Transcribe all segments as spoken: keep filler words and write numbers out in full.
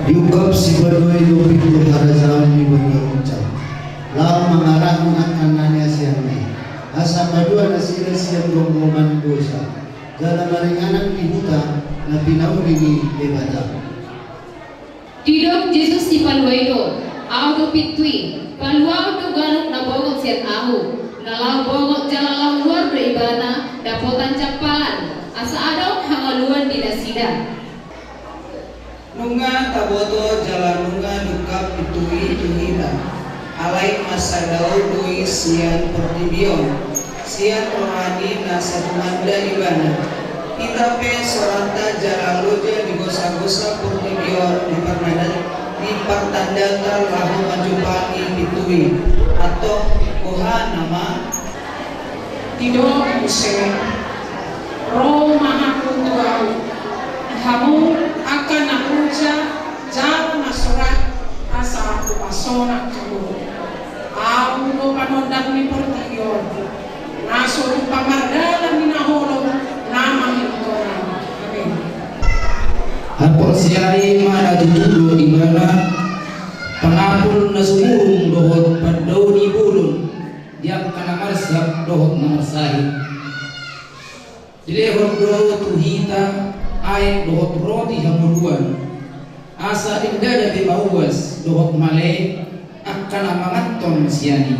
Diungkap sipalua i do pintu harajaon ni banua ginjang, laho mangarahon angka na niasianna i, asa paluahon nasida sian gomgoman dosa, jala maringanan di huta na pinauli ni Debata. Didok Jesus sipalua i do, Ahu do pintu i, paluahon do ganup na bongot sian Ahu, na laho bongot jala laho luar do ibana dapotan jampalan, asa adong hangoluan di nasida. Nunga taboto jala nunga diungkap pintu i tu hita, alai mansai dao do i sian portibi on, sian rohani na satumanda ibana. Hita pe soranta jala loja di gosa-gosa portibi on dipartanda-, dipartandahon laho manjumpangi pintu i. Antong boha nama? Didok muse, ro ma hamu tu ahu, hamu angka na huja jala na sorat, asa hupasonang hamu. Ahu do panondang ni portibi on, na so tupa mardalan di na holom na mangihut holan. Amen. Haporseaon i ma na tutu do ibana, pangapul na sumurung dohot pandao ni bolon di angka na marsak dohot na marsahit. Dilehon do tu hita aek dohot roti hangoluan, asa denggan be mauas dohot male angka na manganhon sian i.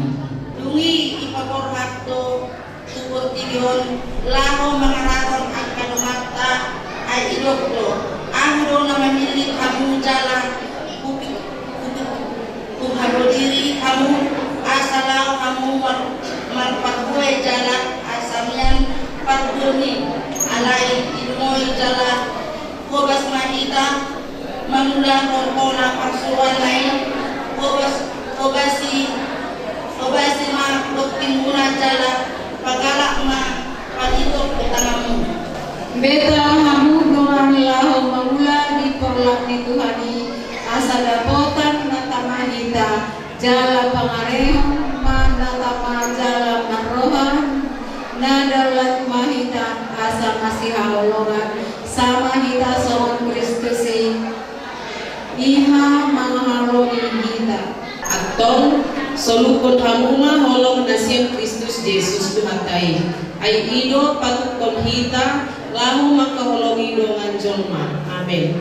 Dung i dipaborhat do tu portibi on laho mangarahon angka donganta, ai didok do, Ahu do na mamillit hamu jala hupi-, hupi-, huhagodiri hamu, asa laho hamu mar-, marparbue jala asa mian parbue ni, alai dilumoi jala hobas ma hita mangulahon pola parsuruanna i, hobas-, hobasi, hobasi ma dongkimuna jala pagalak ma palitok di tanganmu. Beta hamu dongan laho mangula di porlak ni Tuhan i, asa dapotan na tama hita, jala pangarehon ma na tama jala marroha na daulat ma hita asa masihaholongan sama hita songon Kristus i, i ma manghaholongi hita. Antong solukhon hamu ma holong na sian Kristus Jesus Tuhanta i. Ai i do patukhon hita laho manghaholongi dongan jolma. Amen.